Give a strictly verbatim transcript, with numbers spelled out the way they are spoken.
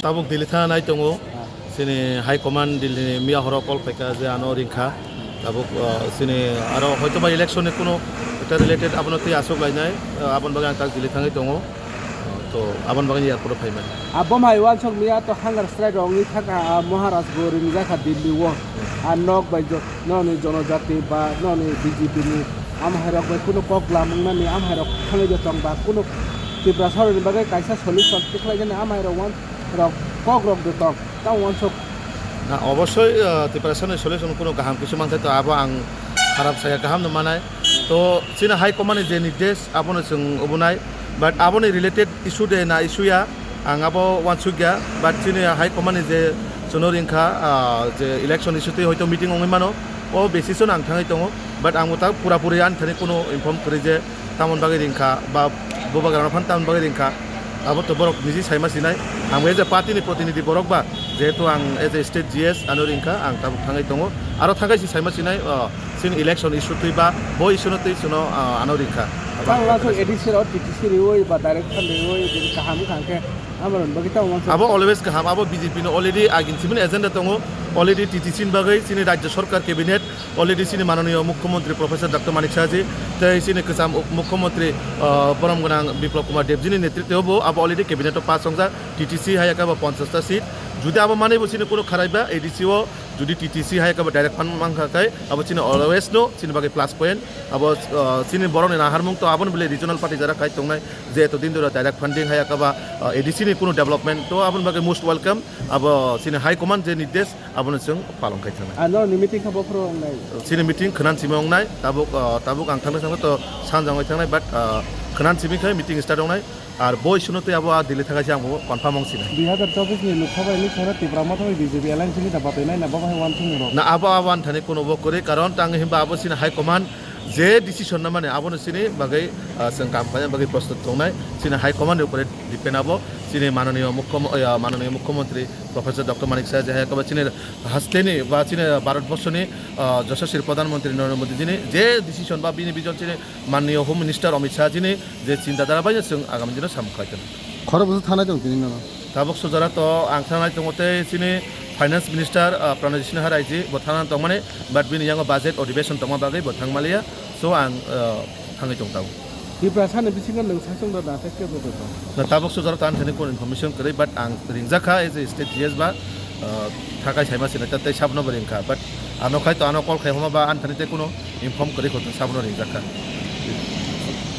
Tabuk Delhi thana nai tongo. Ah. Chini High Command Delhi ni miya horo call phaikha je ano ringkha. Tabuk, ah, chini aro hoito ba election ni kuno ekta related abono twi aswk lainai, ah, aboni bagwi ang tak Delhi thangwi tongo. To aboni bagwi airport o phaimani. Abo mai wansok miya to hunger strike rok wngwi thangkha, ah, Maharaj bo ringjakha Delhi o. Ah, nok bai jo-, noni jonojati ba noni B J P ni amhairok bai kuno kok lamung nani amhairok thangwi de tong ba kuno Tiprasa rokni bagwi kaisa solution tikhlai nani amhairok wan rok kok rok de tong. Tamo wansuk. Na, obosoi, ah, Tiprasani solution kuno kaham kisu manthai to abo ang kharap saya, kaham no manai. To chini High Command ni je nirdesh abono chwng obonai, but aboni related issue de na issue ya, ang abo wansuk ya, but chini High Command ni je chwngno ringkha, ah, je election issue twi hoito meeting wngwi mano, o basis o ang thangwi tongo, but ang bo ta pura puri ani thani kuno inform kwrwi je tamoni bagwi ringkha ba bubagrano phan tamoni bagwi ringkha, abo to borok niji saima sinai. Ang bo as a party ni protinidhi borok ba, jehetu ang as a state G S ano ringkha, ang tabuk thangwi tongo. Aro thangwi si saima sinai, o, chini election issue twi ba bo issue no twi chwngno, o, ano ringkha. Tang laso A D C rok T T C riwi ba direct fund riwi bini kaham wngkha hwnkhe amo rokni bagwi tamo wansuk. Abo always kaham, abo B J P ni already agin simini agenda tongo, already T T C ni bagwi chini Rajya Sarkar cabinet already chini mananiyo Mukhyamantri Professor Doctor Manik Saha ji tei chini kwcham uk-, Mukhyamantri, ah, borom gwnang Biplab Kumar Deb ji ni netritwo bo abo already cabinet o pass wngjak, T T C hai khe bo ponchash ta seat. Jodi abo manwi bo chini kunu kharai ba A D C o jodi T T C hai khe bo direct fund mankha khai abo chini always no chini bagwi plus point. Abo, ah, chini borok ni naharmung to aboni bwlai regional party jara khai tongnai je eto din dura direct funding hai khe ba, ah, A D C ni kunu development to aboni bagwi most welcome. Abo chini high command je nirdesh abono chwng palong khai thangna. Ah, norokni meeting kha bophuru wngnai? Chini meeting khwnan simi wngnai, tabuk, ah, tabuk ang thangna thangna to sanjang oi thangnai, but, ah, khwnan simi khai meeting start wngnai. Ar boi suno tei abo a Delhi thangai se ang bo confirm wng sinai. Dui hazar chobbish ni Lok Sabha election o Tipra Motha bai B J P alliance ni da batai nai na bo hai wansuk rok. Na abo abo ani thani kuno bo kwrwi, karon tang himba abo chini high command je decision na mane abono chini bagwi, ah, chwng kam khaina bagwi prostut tongnai. Chini high command ni upore depend abo. Chini mananiyo mukhyam-, ah, mananiyo mukhyamantri Professor Doctor Manik Saha je hai khe ba chini hasteni ba chini Bharat borshoni, ah, Yashaswi Pradhan Mantri Narendra Modi jini je decision ba bini vision chini manniyo Home Minister Amit Shah jini je chinta dhara bai chwng agami dino samung khlai tongo. Khorok bwswk thanai tong tini nono? Tabuk sujara to ang thanai tongo tei chini Finance Minister, ah, Pranay Sinha Rai ji bo thana tongmani, but bini yango budget odhibeshon tongma bagwi bo thangmaliya, so ang, ah, thangwi tong tabuk. Tiprasa ni bisingo nwng sachwng da da tei kebo tong? Na tabuk sujaro tan thani kun information kwrwi, but ang ringjak kha as a state G S ba, uh, thakai saima sinai ta tei sabno bo ringkha, but ano khai to ano call khai homa ba an thani tei kuno inform kwrwi kho to sabno ringjak kha.